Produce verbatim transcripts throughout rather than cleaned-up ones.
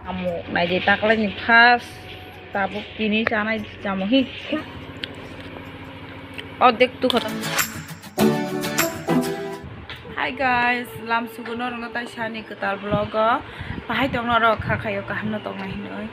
Amo naidi taklaini first tabuk tini chanai chamo hi. Ordek tu khotom. Hi guys, lam sugo norokno tai sani kwtal vlog o. Bahai tong norok kha khayo kaham no tong nai hinoi.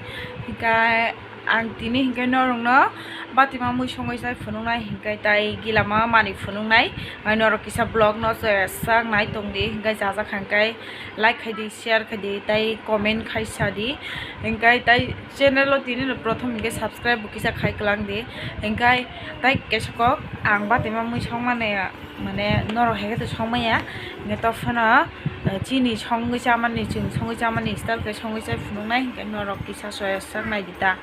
Hikai ang tini hikai norokno batima mui songoi sai phunuknai hikai tai gilama mani phunuknai. Ai norok kisa vlog no sak nai tong di hikai jajak hikai like khai di. Share khai di, tai comment khai sa di. Hingkai tai channel o tini no prothom hingke subscribe bo kisa khai klang di. Hingkai tai kesa kok ang batima mui song mane, mane norok hingke to song maya. Hingke to phano, eh, chini songwi chamani, chwng songwi chamani style khe songwi chai phunuknai hingke norok kisa soya sak nai di ta.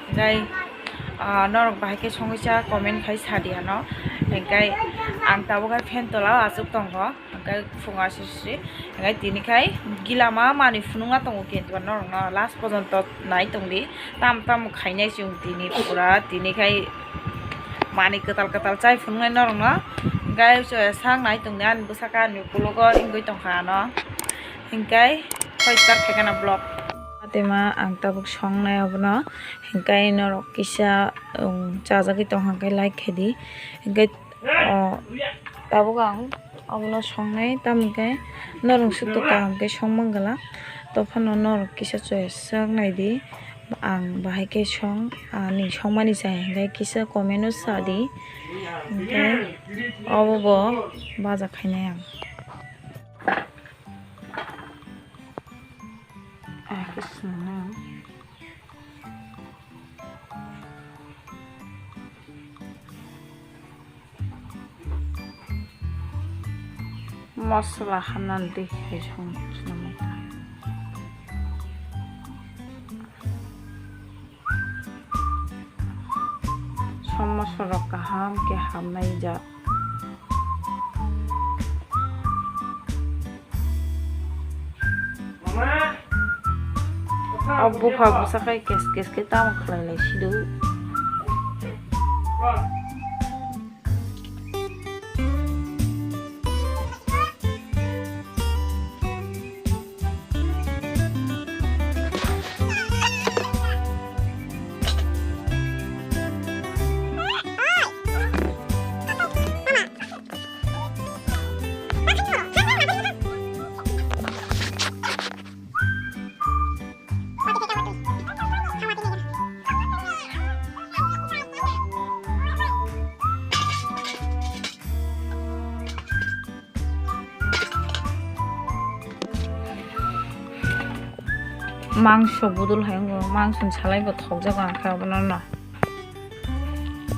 Hingkai, ah, norok bahai khe songwi cha comment khai sa di ano. Hingkai ang tabuk khe fan tola o achuk tongo. Hingke phungo aswk swi, hingke tini khai gilama mani phunukna tongo kintu norokno last pojonto nai tongdi, tam tam khainai chwng tini pura tini khai mani kwtal kwtal chai phunuknai norokno, hingke sak nai tongdi ani bwsaka ani ukulogo wngwi tongkha ano, hingke hoi start khaikha na vlog. Atema ang tabuk songnai abono, hingke norok kisa, um, chajagwi tongkha hingke like khaidi, hingke. O, tabuk ang obono songnai, tamo khe norok sukto kaham khe songma glak, tophano norok kisa choya sak nai di, ang bahai khe song, ani songmani chaya hingkhe kisa comment o sa di, hingkhe obo bo baja khainai ang. Ah, khe swnamnai ang. Masala hamnani twi hai song swnamwi. Som masala rok kaham khe hamnai jak. O bupha bwsa khai kes kes khe tamo khlai lai sido. Mangso budul hai wngo, mangso ni salai bo thokjago ang khe obono no.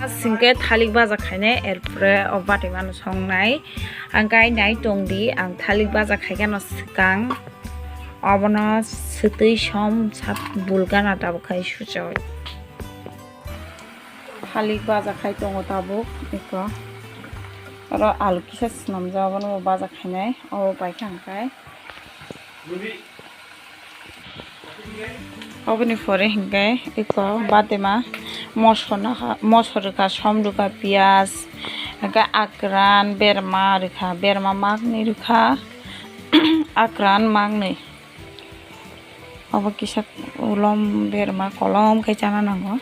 Singke thalik baja khainai, erpore o batimano songnai. Ang kai nai tongdi, ang thalik baja khaikhe no swkang. Obono swtwi som sap bulgana tabuk khai suchoi. Thalik baja khai tongo tabuk eko. Oro alu kisa swnamjak, obono bo baja khainai, obo pai kha ang kai. Oboni pore hinkhe eko batima moso nokha, moso rwkha, som rwkha, piyaj, hinkhe akran, berma rwkha, berma maknwi rwkha, akran maknwi. Obo kisa ulom berma kolom khe chana nango,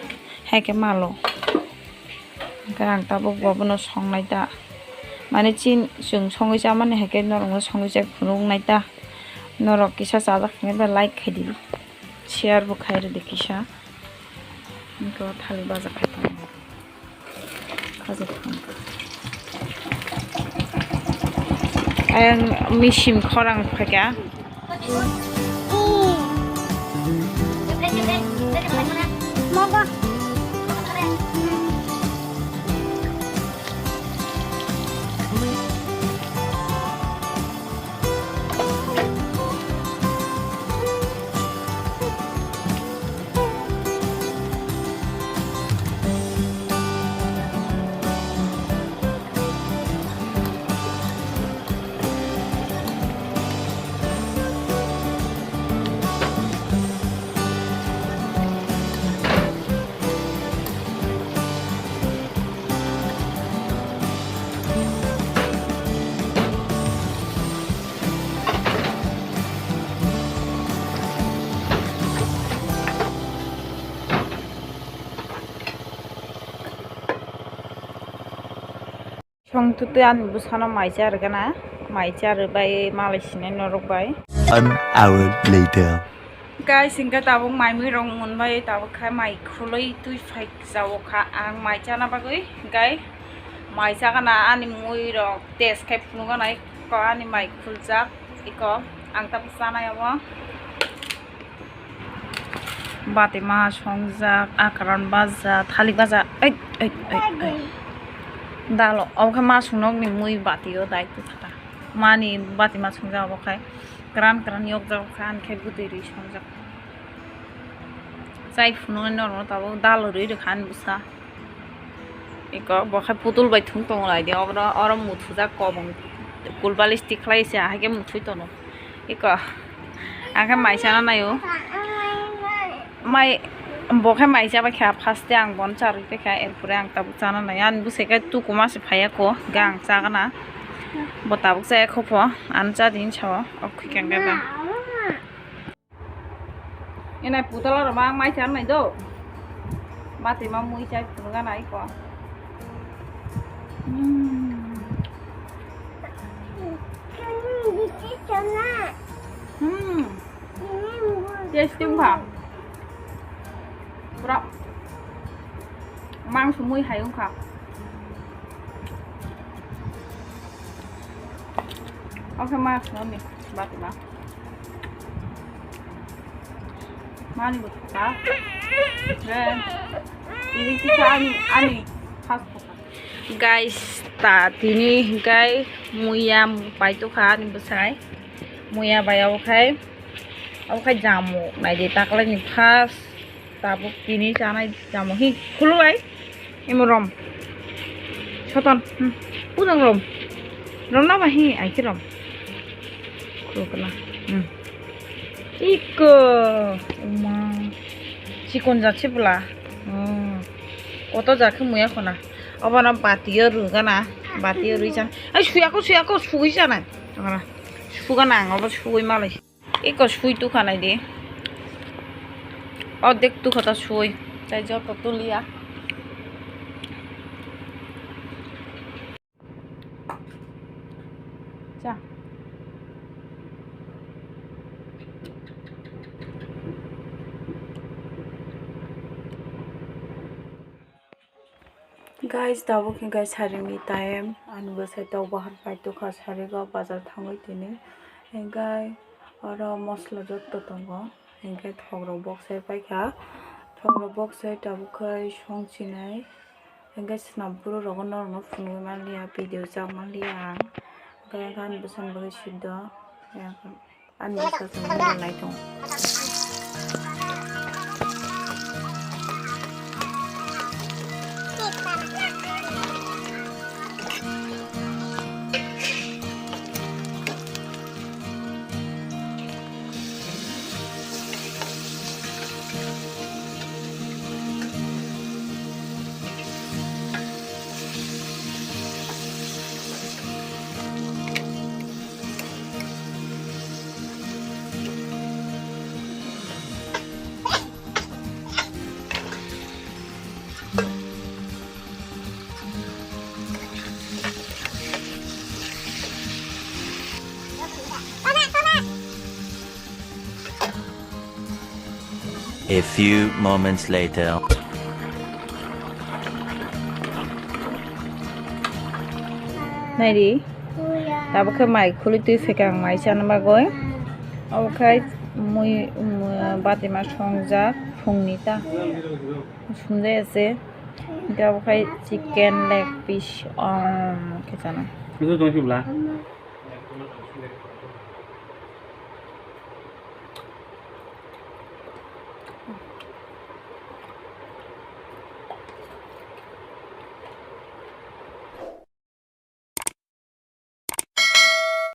hai khe malo. Hingke ang tabuk bo bono songnai ta. Mane chin, chwng songwi chamani hai khe norokno songwi chai phunuknai ta. Norok kisa chajak hingke ba like khai di. Share bo khai rwdi kisa. Hingke o thalik baja khai tongo. Khaja thang. Ayang misim khorang phaikha. Tong tutui ani bwsano mai cha rwgana, mai cha rwbai malai sinai norok bai. One hour later. Guys, hingke tabuk mai mui rok monbai, tabuk khai mai khuloi twi phai jao kha ang mai chana bagwi, hingke mai chagana ani mui rok test khai phunukgana iko ani mai khuljak iko ang tabuk chanai obo. Batima songjak, akran baja, thalik baja, ei, ei, ei, ei. Dalo, obo khe masung nokni mui batio dai tukhata. Mani batima songjak obo khai, kran kran yokjak kha, ani khe bwtwi rwi songjak. Chai phunuknai norokno tabuk dalo rwi rwkha ani bwsa. Iko bo khe putul bai thung tongo lai di, oro, oro muthujak kobong, kulbalis tikhlai se, ahai khe muthui tono. Iko, ang khe mai chana naio. Mai, bo khe mai chabai kha, first e ang bono charwi paikha, erpore ang tabuk chana naio. Ani bwsai khe tukuma se phaiya ko, hwnkhe ang chagana. Bo tabuk chaya kho pho, ano cha di hinwi sao, o khikang khe ba. Enai putala rok ma mai char nai do. Mati ma mui chai phunukgana iko. Hmm. Hmm. Tasty wngkha. Pura mangso mui hai wngkha. Oke ma, noni, batima. Mani bo thaka. He. Ini kita ani, ani. First thaka. Guys, ta tini hingkai muya paitokha ani bwsai. Muya bai obo khai, obo khai jamu. Naidi taklaini first. Tabuk tini chanai tamo hi khululai. Imo rom. Soton. Hmm. Pudang rom. Rom na ba hi ai ki rom. Khulukna. Hmm. Iko. Uma. Chikon jatse bula. Hmm. Koto jakhe muya khona. Obo na batiyo rugana. Batiyo rui chan. Ai suyako suyako sugui chanai. Sugana ang obo sugui malai. Iko sui tukha nai di. Ordek tukha ta sui. Tai joto tuliya. Cha. Guys, tabuk hingke sarini time, ani bwsai tok bahar pai tokha sarigo bazar thangwi tini. Hingke oro mosla jotto tongo, hingke thok rok boksai paikha, thok rok boksai tabuk khai song chinai, hingke swnam phuru rogo norokno phunugwi manliya, video chak manliya ang, hingke ani bwsani bagwi siddo. Ani bwsa chwngno naitung. A few moments later. Naidi, tabuk khe mai khulwi twi phaikha ang mai chana bagwi. Obo khai mui, um, batima songjak phungni ta. Sumjaya se. Hingke obo khai chicken leg piece, um, khe chana.